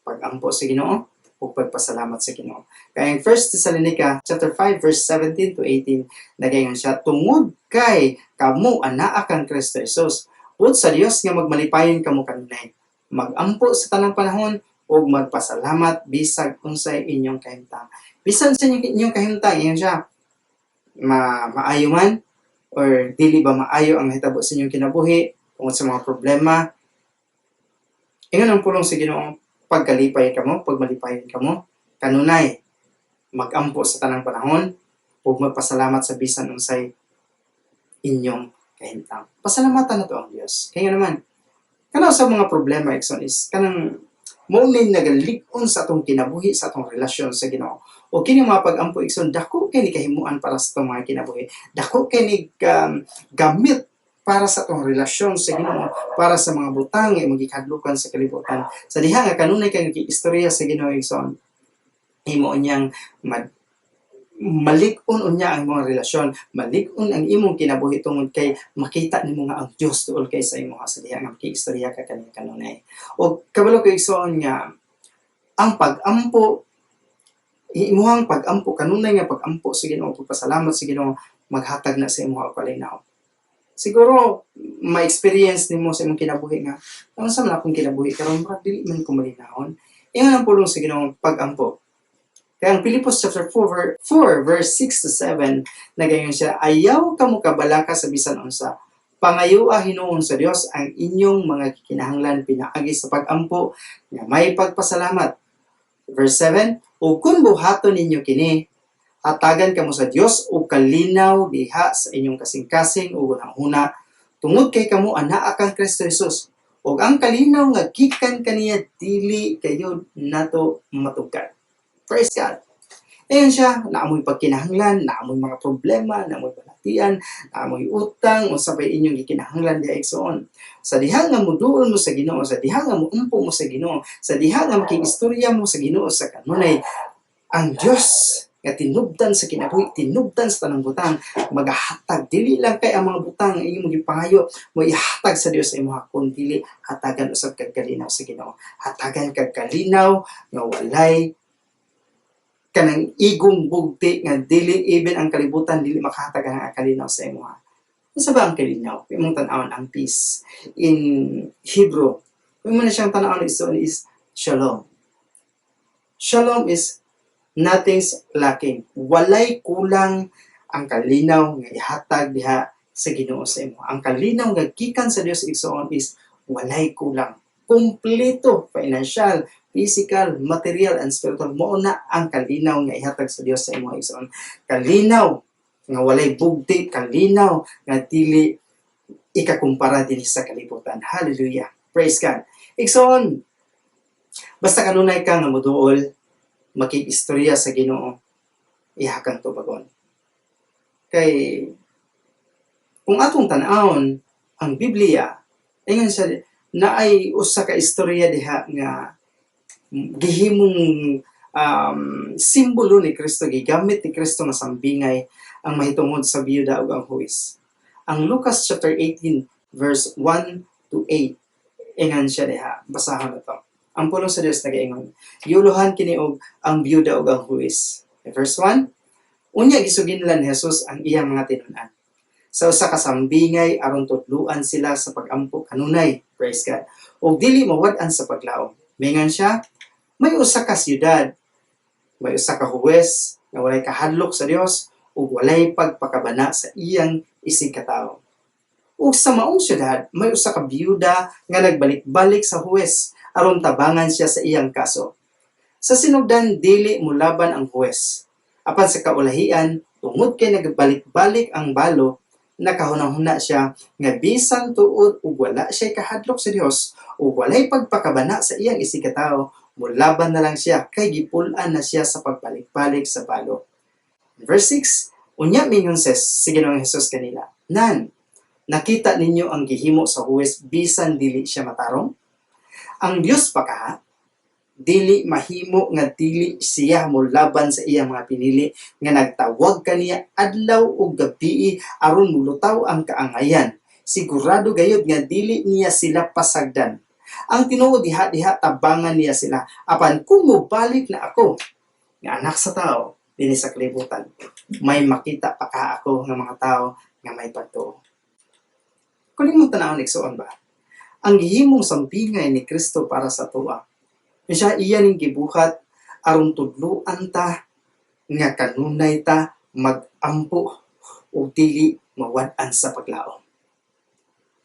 pagampo sa Ginoo ug pagpasalamat sa Ginoo. Kaya ang 1 Thessalonica chapter 5 verse 17 to 18, nagaingon siya, "Tungod kay kamo anaa kang Kristo Jesus, buot sa Dios nga magmalipayon kamo kanunay. Magampo sa tanang panahon ug magpasalamat bisag unsay inyong kahimtang." Bisan sa inyong kahimtang, ingon siya, maayo man or dili ba maayo ang nahitabo sa inyong kinabuhi tungod sa mga problema. Ingon ang pulong sa Ginoo, pagkalipay kamo, pagmalipayon kamo, kanunay, magampo sa tanang panahon, ug magpasalamat sa bisan unsay inyong kahimtang. Pasalamatan nato ang Dios. Kaya nga naman, kanaw sa mga problema, igsoon, is kanang mao ni nagalig-on sa atong kinabuhi, sa atong relasyon sa Ginoo. O kini mga pag-ampo, igsoon, dako kay ni kahimuan para sa atong mga kinabuhi. Dako kay ni gamit para sa atong relasyon sa Ginoo, para sa mga butang nga imong gikahadlukan sa kalibutan. Sa diha nga kanunay kang istorya sa Ginoo, igsoon, imo niyang malig-on unya ang imong relasyon, malig-on ang imong kinabuhi tungod kay makita nimo nga ang Dios duol kay sa imo sa diha nga makiistorya ka kaniya kanunay. O kabalo ko, igsoon, nga ang pag-ampo, imuhang pag-ampo kanunay nga pag-ampo sa Ginoo, pagpasalamat sa Ginoo, maghatag na sa imong kalinaw. Siguro ma-experience nimo sa imong kinabuhi nga unsa man akong kinabuhi karon, murag dili man ko malinawon. Ingon ang pulong sa Ginoo, pag-ampo. Kaya ang Filipos chapter 4 verse 6 to 7, nagaingon siya, "Ayaw kamo kabalaka sa bisan unsa. Pangayua hinuon sa Dios ang inyong mga kinahanglan pinaagi sa pag-ampo nga may pagpasalamat." Verse 7, "Ug kung buhaton ninyo kini, hatagan kamo sa Dios og kalinaw diha sa inyong kasing-kasing ug hunahuna tungod kay kamo anaa kang Kristo Jesus. Ug ang kalinaw nga gikan kaniya dili kayo nato matugkad." Praise God. Ayan siya, naamoy pagkinahanglan, naamoy mga problema, naamoy balatian, naamoy utang, unsa pa'y inyong gikinahanglan diha, igsoon. Sa diha nga muduol mo sa Ginoo, sa diha nga muampo mo sa Ginoo, sa diha nga makig-istorya mo sa Ginoo sa kanunay, ang Dios nga tinubdan sa kinabuhi, tinubdan sa tanang butang, magahatag. Dili lang kay ang mga butang nga imong gipangayo mo ihatag sa Dios sa imong, kundi hatagan usab kag kalinaw sa Ginoo. Hatagan kag kalinaw nga walay kanang igong bugti, nga dili even ang kalibutan dili makahatag ang kalinaw sa imo. Unsa ba ang kalinaw? Imong tan-awon ang peace. In Hebrew, kung mo na siyang tan-awon is shalom. Shalom is nothing's lacking. Walay kulang ang kalinaw nga ihatag diha sa Ginoo sa imo. Ang kalinaw nga gikan sa Dios, igsoon, is walay kulang. Kompleto, financial, physical, material, and spiritual. Mao na ang kalinaw nga ihatag sa Dios sa imo, igsoon. Kalinaw nga walay bugti, kalinaw nga dili ikakumpara dinhi sa kalibutan. Hallelujah. Praise God. Igsoon, basta kanunay ka nga moduol, makig-istorya sa Ginoo, iha kang tubagon. Kay kung atong tan-awon ang Biblia, ingon siya, naay usa ka istorya diha nga gihimong simbolo ni Kristo, gigamit ni Kristo nga sambingay ang mahitungod sa biyuda ug ang huwes. Ang Lucas chapter 18 verse 1 to 8, ingan siya diha. Basahon na to. Ang pulong sa Dios nagaingon. Giuluhan kini og ang biyuda ug ang huwes. Verse 1, unya gisuginlan ni Jesus ang iyang mga tinun-an sa usa ka sambingay aron tudluan sila sa pag-ampo kanunay. Praise God. Ug dili mawad-an sa paglaom. Mingan siya, may usa ka siyudad, may usa ka huwes nga walay kahadlok sa Dios ug walay pagpakabana sa iyang isig katawo. Ug sa maong siyudad, may usa ka biyuda nga nagbalik-balik sa huwes aron tabangan siya sa iyang kaso. Sa sinugdan, dili molaban ang huwes. Apan sa kaulahian, tungod kay nagbalik-balik ang balo, nakahuna-huna siya nga bisan tuod ug wala siya kahadlok sa Dios ug walay pagpakabana sa iyang isig katawo, molaban na lang siya kay gipul-an na siya sa pagbalik-balik sa balo. Verse 6, unya mingon si Ginoong Hesus kanila, "Nan, nakita ninyo ang gihimo sa huwes bisan dili siya matarong? Ang Dios pa kaha, dili mahimo nga dili siya molaban sa iyang mga pinili nga nagtawag kaniya adlaw ug gabii aron mulutaw ang kaangayan. Sigurado gayud nga dili niya sila pasagdan. Ang tinuod, diha-diha tabangan niya sila. Apan kung mobalik na ako nga Anak sa Tao dinhi sa kalibutan, may makita pa ka ako nga mga tao nga may pagtuo?" Kung imong tanawon, igsuon ba, ang gihimong sampingay ni Kristo para sa atoa, siya iya ning gibuhat aron tudluan ta nga kanunay ta magampo ug dili mawad-an sa paglaom.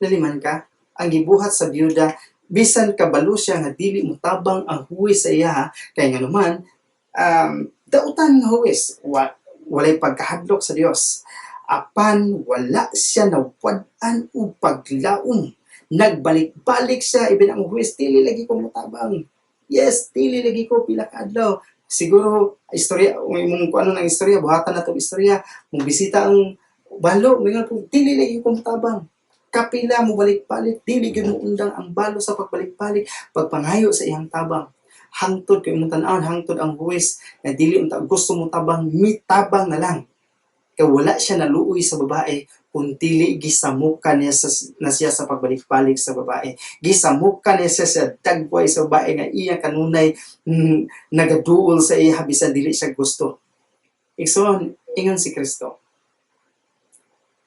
Naliman ka, ang gibuhat sa biyuda, bisan kabalo siya nga dili motabang ang huwes sa iya, kay nganuman dautan nga huwes, walay pagkahadlok sa Dios. Apan wala siya nawad-an og paglaom. Nagbalik-balik siya, ibin ang huwes, "Dili lagi ko motabang. Yes, dili lagi ko pila ka adlaw." Siguro istorya, imong kung ano ng istorya, buhatan na tong istorya, mo bisita ang balo, mingon ko, "Dili lagi ko motabang." Kapila mo balik-balik, dili gyud mo undang ang balo sa pagbalik-balik, pagpangayo sa iyang tabang. Hangtod kay imong tan-awon, hangtod ang huwes na dili unta gusto mo tabang, mitabang na lang. Kay wala siya naluoy sa babae kung dili gisamukan niya na siya sa pagbalik-balik sa babae. Gisamukan niya siya sa dagway sa babae nga iya kanunay nagaduol sa iya bisan dili siya gusto. Igsoon, ingon si Kristo,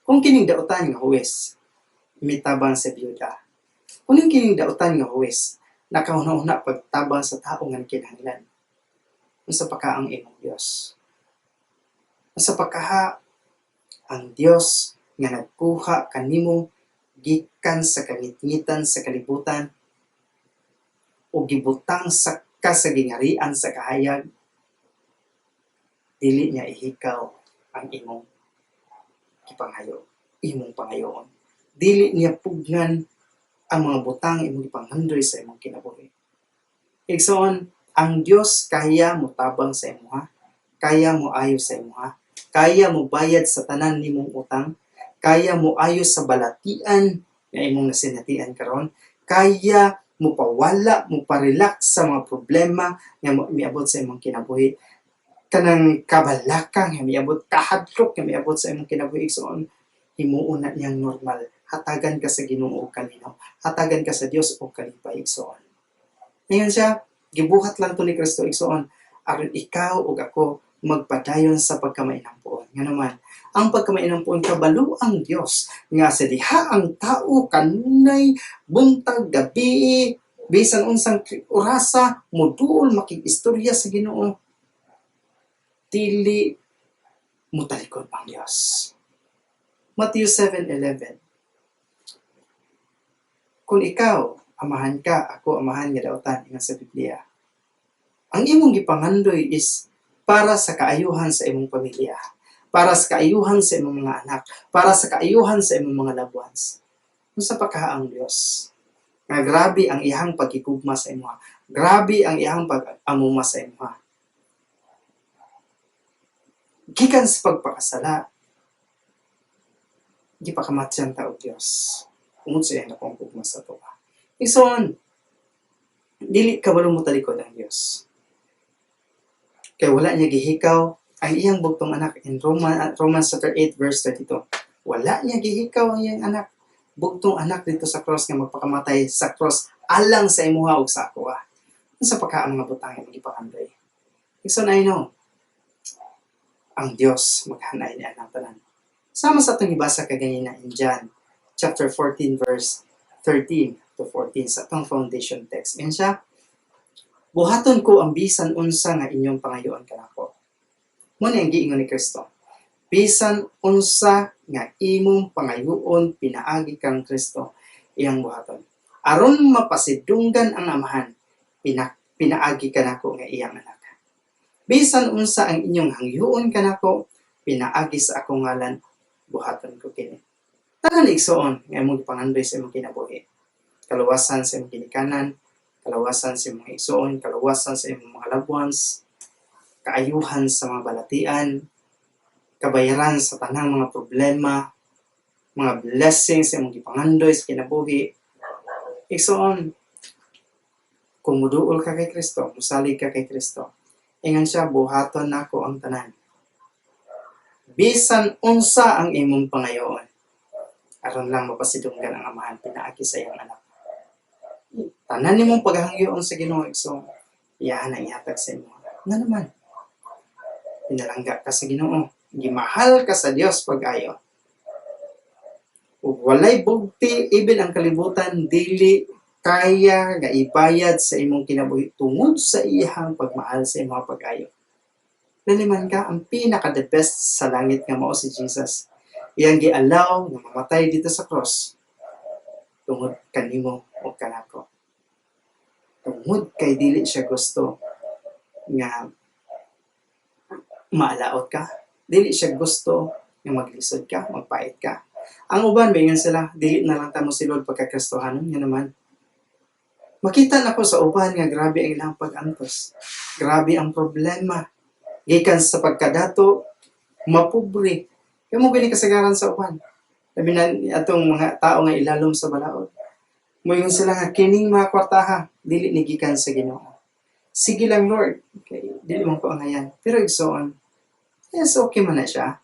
kung kining dautan nga huwes, mitabang sa biyuda. Kung kining dautan nga huwes, nakahuna-huna pagtabang sa tao nga kinahanglan, unsa pa ka ang imong Dios? Unsa pa kaha ang Dios nga nagkuha kanimo gikan sa kangitngitan sa kalibutan o gibutang sa ka sa gingarian sa kahayag, dili niya ihikaw ang imong gipanghayo, imong pangayoon? Dili niya pugnan ang mga butang imong gipanghandoy sa imong kinabuhi? Igsoon, ang Dios kaya motabang sa imuha, kaya mo ayo sa imuha, kaya mo bayad sa tanan nimong utang, kaya mo ayo sa balatian nga imong nasinatian karon, kaya mo pawala, mo pa-relax sa mga problema nga miabot sa imong kinabuhi. Kanang kabalaka nga miabot, kahadlok nga miabot sa imong kinabuhi, igsoon, himuon na niyang normal. Hatagan ka sa Ginoo og kalinaw. Hatagan ka sa Dios og kalipay, igsoon. Ngayon siya, gibuhat lang to ni Kristo, igsoon, aron ikaw ug ako magpadayon sa pagkamainampuon. Nga naman, ang pagkamainampuon, kabalo ang Dios nga sa diha ang tao kanunay, buntag, gabi, bisan unsang orasa moduol makig-istorya sa Ginoo, dili motalikod ang Dios. Matthew 7:11. Kung ikaw, amahan ka, ako amahan nga dautan, ingon sa Biblia, ang imong gipangandoy is para sa kaayuhan sa imong pamilya, para sa kaayuhan sa imong mga anak, para sa kaayuhan sa imong mga loved ones, unsa pa kaha ang Dios? Nga grabe ang iyang pagkigugma sa imuha. Grabe ang iyang pag-amuma sa imuha. Gikan sa pagpakasala, gipakamatyan ta og Dios tungod sa iyang dakong gugma sa atoa. Igsoon, dili kabalo mo talikod ang Dios. Kay wala niya gihikaw ang iyang bugtong anak in Romans chapter 8 verse 32. Wala niya gihikaw ang iyang anak, bugtong anak didto sa cross nga magpakamatay sa cross alang sa imuha ug sa akoa. Unsa pa ka ang mga butang imong gipangandoy? Igsoon, I know, ang Dios maghanay niya ang tanan. Sama sa atong gibasa kaganina in John chapter 14 verse 13 to 14 sa atong foundation text. Yan siya, "Buhaton ko ang bisan unsa nga inyong pangayoon kanako." Mao ni ang giingon ni Kristo. Bisan unsa nga imong pangayoon pinaagi kang Kristo, iyang buhaton. Aron mapasidunggan ang Amahan, pinaagi kanako nga iyang anak. Bisan unsa ang inyong hangyoon kanako, pinaagi sa akong ngalan, buhaton ko kini. Tanan, igsoon, nga imong gipangandoy sa imong kinabuhi. Kaluwasan sa imong ginikanan, kaluwasan sa imong igsoon, kaluwasan sa imong mga loved ones, kaayuhan sa mga balatian, kabayaran sa tanang mga problema, mga blessings sa imong gipangandoy sa kinabuhi. Igsoon, kung muduol ka kay Kristo, musalig ka kay Kristo, ingon siya, "Buhaton nako ang tanan." Bisan unsa ang imong pangayoon, aron lang mapasidunggan ang Amahan pinaagi sa iyang anak. Tanan nimong paghangyoon sa Ginoo, igsoon, iyahan ang ihatag sa imo. Nga naman, pinalangga ka sa Ginoo, gimahal ka sa Dios pag-ayo. Ug walay bugti, even ang kalibutan dili kaya nga ibayad sa imong kinabuhi tungod sa iyang pagmahal sa imong pag-ayo. Laliman ka ang pinaka the best sa langit nga mao si Jesus. Iyang gialaw nga mamatay didto sa cross tungod kanimo o kanako. Tungod kay dili siya gusto nga maalaot ka. Dili siya gusto nga maglisod ka, magpait ka. Ang uban, maingon sila, "Dili na lang ta mosilod pagka Kristohanon." Nga naman, makita nako sa uban nga grabe ang ilang pag-antos. Grabe ang problema. Gikan sa pagkadato, mapobre. Kaya mao gani kasagaran sa uban. Labi na atong mga tao nga ilalom sa balaod. Moingon sila nga kining mga kwartaha, dili ni gikan sa Ginoo. Sige lang, Lord, kay dili man ko angayan. Pero igsoon, yes, okay man na siya.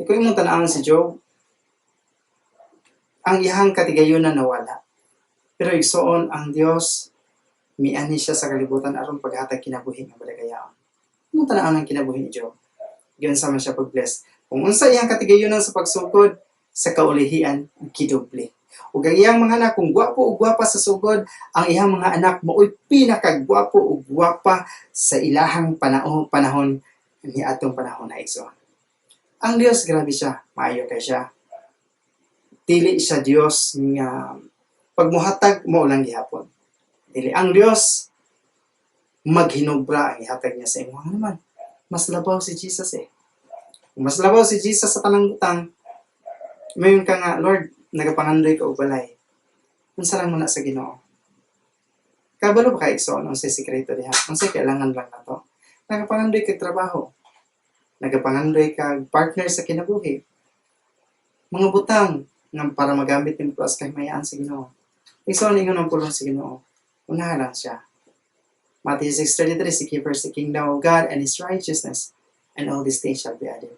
Kung imong tan-awon si Job, ang iyang katigayunan nawala. Pero igsoon, ang Dios mianhi siya sa kalibutan aron paghatag kinabuhi nga balagayaon. Imong tan-awon ang kinabuhi ni Job. Giunsa man siya pag-bless. Kung unsa iyang katigayunan sa pagsugod, sa kaulihian gidoble. Ug ang iyang mga anak, kung gwapo o gwapa sa sugod, ang iyang mga anak mao'y pinakagwapo o gwapa sa ilahang panahon ni atong panahon na, igsoon. Ang Dios, grabe siya, maayo kay siya. Dili siya Dios nga pag muhatag mao lang gihapon. Dili ang Dios, maghinobra ang ihatag niya sa imo. Nga naman, mas labaw si Jesus eh. Kung mas labaw si Jesus sa tanang butang, mayon ka nga, "Lord, nagapangandoy ko og balay." Unsa lang mo na sa Ginoo? Kabalo ba ka, igsoon, unsay sikreto diha? Unsay kailangan lang nato? Nagapangandoy kag trabaho. Nagapangandoy kag partner sa kinabuhi. Mga butang nga para magamit nimo plus kahimayaan sa Ginoo. Igsoon, ingon ang pulong sa Ginoo, unahan lang siya. Matthew 6:33, "Seek ye first the kingdom of God and His righteousness, and all these things shall be added."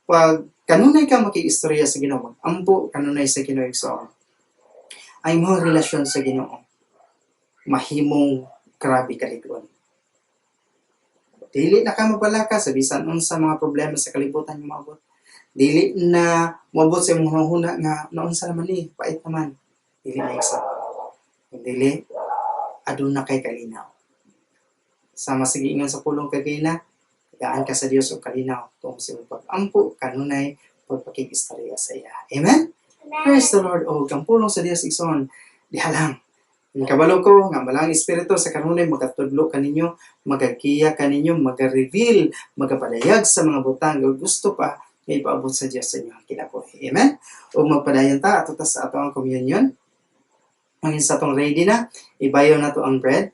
Pag kanunay ka makiistorya sa Ginoo, mag-ampo kanunay sa Ginoo, igsoon, ang imong relasyon sa Ginoo mahimong grabe kalig-on. Dili na ka mabalaka sa bisan unsa mga problema sa kalibutan nga moabot. Dili na moabot sa imong hunahuna nga naunsa naman ni, pait naman. Dili na, igsoon. Kung dili, aduna kay kalinaw. Sama sa giingon sa pulong kagina, tagaan ka sa Dios og kalinaw tuong sa imong pag-ampo kanunay, pagpakig-istorya sa iya. Amen? Praise the Lord. O ang pulong sa Dios, igsoon, diha lang. Ang kabalo ko, nga Balaang Espiritu sa kanunay magatudlo kaninyo, magagiya kaninyo, maga-reveal, magapadayag sa mga butang nga gusto pa nga ipaabot sa Dios sa inyong kinabuhi. Amen? O magpadayon ta ato ta sa ato ang communion. Ang sa atong ready na, ibayo na to ang bread.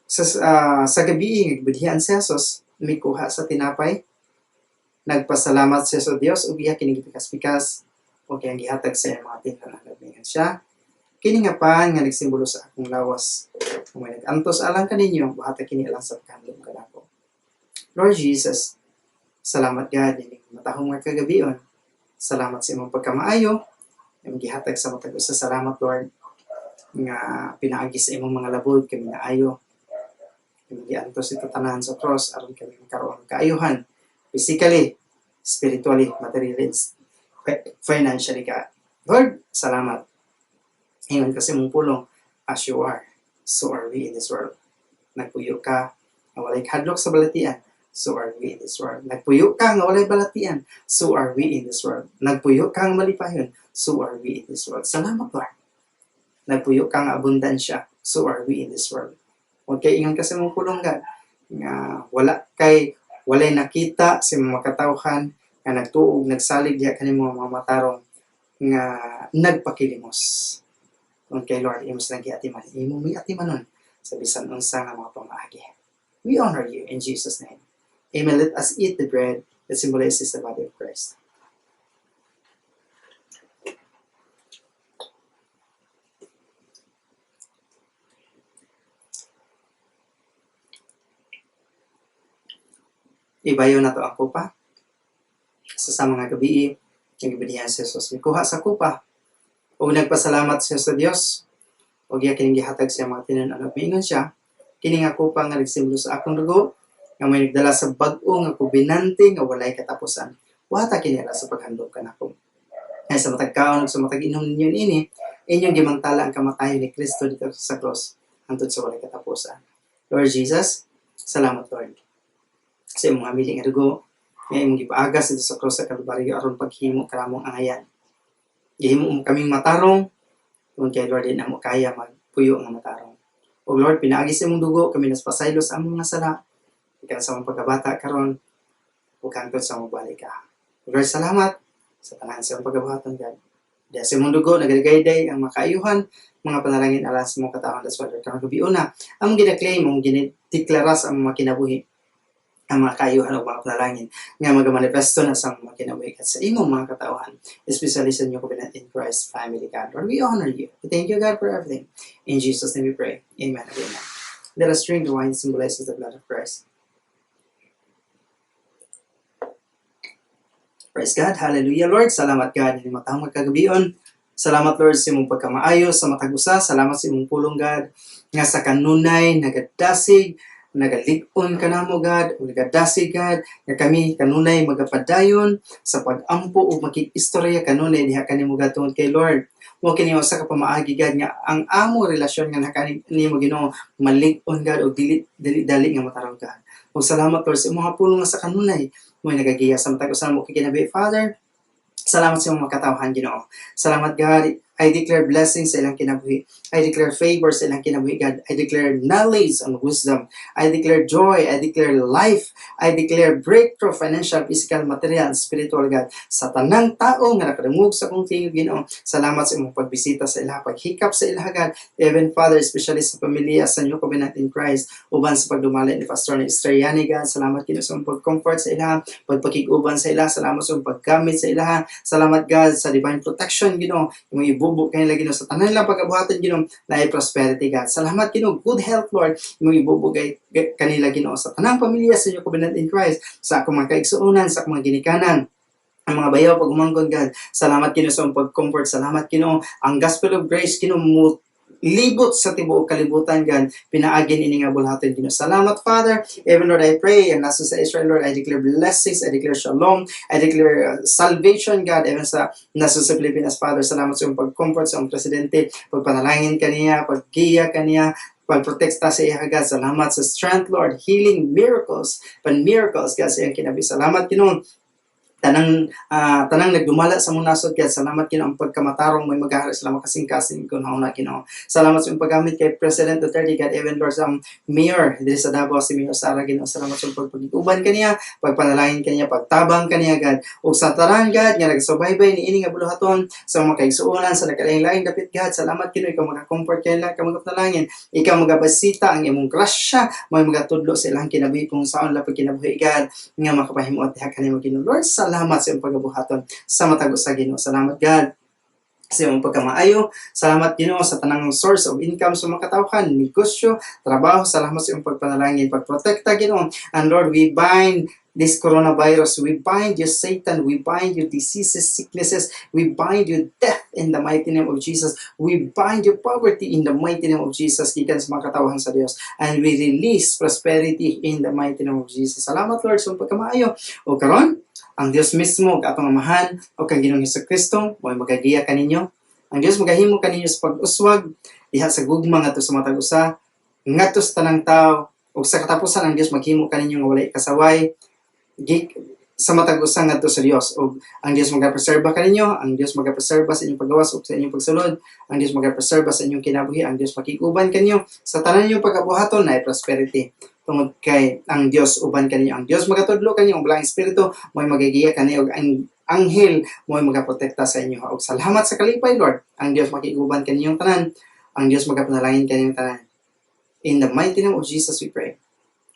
Sa gabi, nga si Jesus, mikuha sa tinapay. Nagpasalamat siya sa Dios ug iya kini gipikas-pikas ug iyang gihatag sa iyang mga tinunan. Miingon siya, "Kini nga pan nga nagsimbolo sa akong lawas. Kung may nag-antos alang kaninyo, buhata kini alang sa pagkahandom kanako." Lord Jesus, salamat, God, ining matahong nga kagabion. Salamat sa imong pagkamaayo, imong gihatag sa matag usa. Salamat, Lord, nga pinaagi sa imong mga labod kami naayo. Imong giantos ito tanan sa cross aron kami magkaroon og kaayuhan physically, spiritually, materially, financially ka. Lord, salamat. Ingon kasi mong pulong, as you are, so are we in this world. Nagpuyo ka nga walay kahadlok sa balatian, so are we in this world. Nagpuyo ka nga walay balatian, so are we in this world. Nagpuyo ka nga malipayon, so are we in this world. Salamat, Lord. Nagpuyo ka nga abundansya, so are we in this world. Okay, ingon kasi mong pulong, God, nga wala kay walay nakita sa mga katawhan nga nagtuog nagsalig diha kanimo mga matarong nga nagpakilimos. Okay, Lord, imo silang giatiman. Imo mi atimanon sa bisan unsa nga mga pamaagi. We honor you in Jesus' name. Amen. Let us eat the bread that symbolizes the body of Christ. Ibayo na to ang kupa. Sa mga gabi, nagibanihan si Jesus. Mikuha sa kupa. Ug nagpasalamat siya sa Dios. Ug iya kining gihatag sa mga tinun-an. Ug miingon siya, "Kini nga kupa nga nagsimbolo sa akong dugo, nga may nagdala sa bag-o nga kubinante nga walay katapusan. Buhata kini sa paghandom kanako. Kaya sa matag kaon ug sa matag inom ninyo niini, inyong gimantala ang kamatayon ni Kristo dito sa cross hangtod sa walay katapusan." Lord Jesus, salamat, Lord, sa imong hamili nga dugo nga imong gipaagas dito sa cross sa Kalbaryo aron paghimo kanamong angayan. Gihimo mo kaming matarong tungod kay, Lord, di namo kaya magpuyo nga matarong. O Lord, pinaagi sa imong dugo kami naspasaylo sa among mga sala gikan sa among pagkabata karon ug hangtod sa mobalik ka. Lord, salamat sa tanan sa imong pagabuhaton, God. Diya sa imong dugo nagadagayday ang makaayuhan mga panalangin alas sa mga katawhan. That's why, Lord, karong gabiuna ang gina-claim mong ginideklara sa among mga kinabuhi ang mga kaayuhan o mga panalangin nga magamanifesto na sa mga kinabuhi at sa imong mga katawhan, especially sa New Covenant in Christ family, God. Lord, we honor you. We thank you, God, for everything. In Jesus' name we pray. Amen and amen. Let us drink the wine that symbolizes the blood of Christ. Praise God. Hallelujah, Lord. Salamat, God. Ining matahong kagabion. Salamat, Lord, sa imong pagkamaayo sa matag usa. Salamat sa imong pulong, God. Nga sa kanunay, nagadasig, nagalig-on ka namo, God, o nagadasig, God, nga kami kanunay magapadayon sa pag-ampo o makig-istorya kanunay diha kanimo, God, tungod kay, Lord, mo kini usa ka pamaagi, God, nga ang amo relasyon nga naka nimo, Ginoo, malig-on, God, o dili dili dali nga matarong, God. Ug salamat, Lord, sa imong pulong nga sa kanunay mo nagagiya sa matag usa mo kinabuhi. Father, salamat sa imong mga katawhan, Ginoo. Salamat, God. I declare blessings sa ilang kinabuhi. I declare favor sa ilang kinabuhi, God. I declare knowledge and wisdom. I declare joy. I declare life. I declare breakthrough, financial, physical, material, and spiritual, God. Sa tanang tao nga nakadungog sa akong tingog, Ginoo. Salamat sa imong pagbisita sa ilaha, paghikap sa ilaha, God. Even Father, especially sa pamilya sa New Covenant in Christ, uban sa pagdumala ni Pastor ni Estrellani, God. Salamat, Ginoo, sa imong pag-comfort sa ilaha, pagpakig-uban sa ilaha. Salamat sa imong paggamit sa ilaha. Salamat, God, sa divine protection, Ginoo. Imong ibubo kanila, Ginoo, sa tanan lang pagabuhatan, Ginoo, na prosperity, God. Salamat, Ginoo, good health, Lord, imong ibubo kay kanila, Ginoo, sa tanang pamilya sa New Covenant in Christ, sa akong mga kaigsuonan, sa akong mga ginikanan, ang mga bayaw pag-umangkon, God. Salamat, Ginoo, sa imong pag-comfort. Salamat, Ginoo. Ang gospel of grace, Ginoo, mo libot sa tibuok kalibutan, God. Pinaagi ini nga bulhaton, Ginoo. Salamat, Father. Even, Lord, I pray and nasa sa Israel, Lord, I declare blessings, I declare shalom, I declare salvation, God, even sa nasa sa Pilipinas, Father. Salamat sa imong pag-comfort sa imong presidente, pagpanalangin kaniya, paggiya kaniya, pagprotekta sa iya, God. Salamat sa strength, Lord, healing, miracles, pan miracles, God, sa iyang kinabuhi. Salamat, Ginoo, tanang nagdumala sa mong nasod, kaya salamat, Ginoo, ang pagkamatarong may maghahari sila makasing-kasing kun na, Ginoo. Salamat sa imong paggamit kay President Duterte, God, even, Lord, sa among mayor diri sa Davao, si Mayor Sara, Ginoo. Salamat sa imong pagpag-uban kaniya, pagpanalangin kaniya, pagtabang kaniya, God, ug sa tanan, God, nga nagsubaybay ni ini nga buluhaton sa mga kaigsuonan sa nakalain-laing dapit, God. Salamat, Ginoo, ikaw maka-comfort kanila, ikaw magapanalangin, ikaw magabasita, ang imong grasya may magatudlo sa ilang kinabuhi kung saon la pagkinabuhi, God, nga makapahimuot diha kanimo, Ginoo. Lord, salamat sa imong pagabuhaton sa matag usa, Ginoo. Salamat, God. Sa imong pagkamaayo. Salamat, Ginoo, sa tanang source of income sa mga katawhan, negosyo, trabaho. Salamat sa imong pagpanalangin, pagprotekta, Ginoo. And Lord, we bind this coronavirus. We bind you, Satan. We bind you, diseases, sicknesses. We bind you, death, in the mighty name of Jesus. We bind you, poverty, in the mighty name of Jesus. Gikan sa mga katawhan sa Dios. And we release prosperity in the mighty name of Jesus. Salamat, Lord, sa imong pagkamaayo. O karon, ang Dios mismo ug atong Amahan ug ang Ginoong Kristo mo'y magagiya kaninyo. Ang Dios magahimo kaninyo sa pag-uswag diha sa gugma ngadto sa matag usa, ngadto sa tanang tao, ug sa katapusan ang Dios maghimo kaninyo nga walay kasaway sa matag usa ngadto sa Dios. Ug ang Dios magapreserba kaninyo, ang Dios magapreserba sa inyong paggawas ug sa inyong pagsulod, ang Dios magapreserba sa inyong kinabuhi, ang Dios makig-uban kanyo sa tanan ninyong pagabuhaton na prosperity tungod kay ang Dios uban kaninyo. Ang Dios magatudlo kaninyo, ang Balaang Espiritu mo'y magigiya kaninyo ug ang anghel mo'y magaprotekta sa inyo. Ug salamat sa kalipay, Lord. Ang Dios makig-uban kaninyong tanan, ang Dios magapanalangin kaninyong tanan. In the mighty name of Jesus we pray.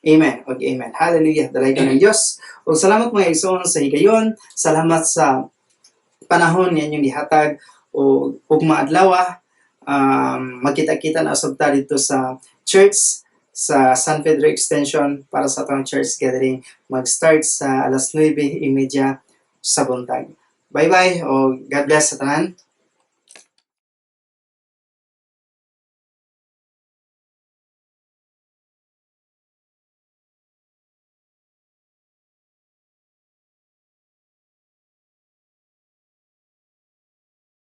Amen. Ug amen. Hallelujah. Dalaygon ang Dios. Ug salamat, mga igsoon, sa higayon. Salamat sa panahon nga inyong gihatag o ugma adlaw magkita-kita na usab ta dito sa church sa San Pedro Extension para sa atong church gathering, mag-start sa alas 9:30 sa buntag. Bye-bye o God bless sa tanan.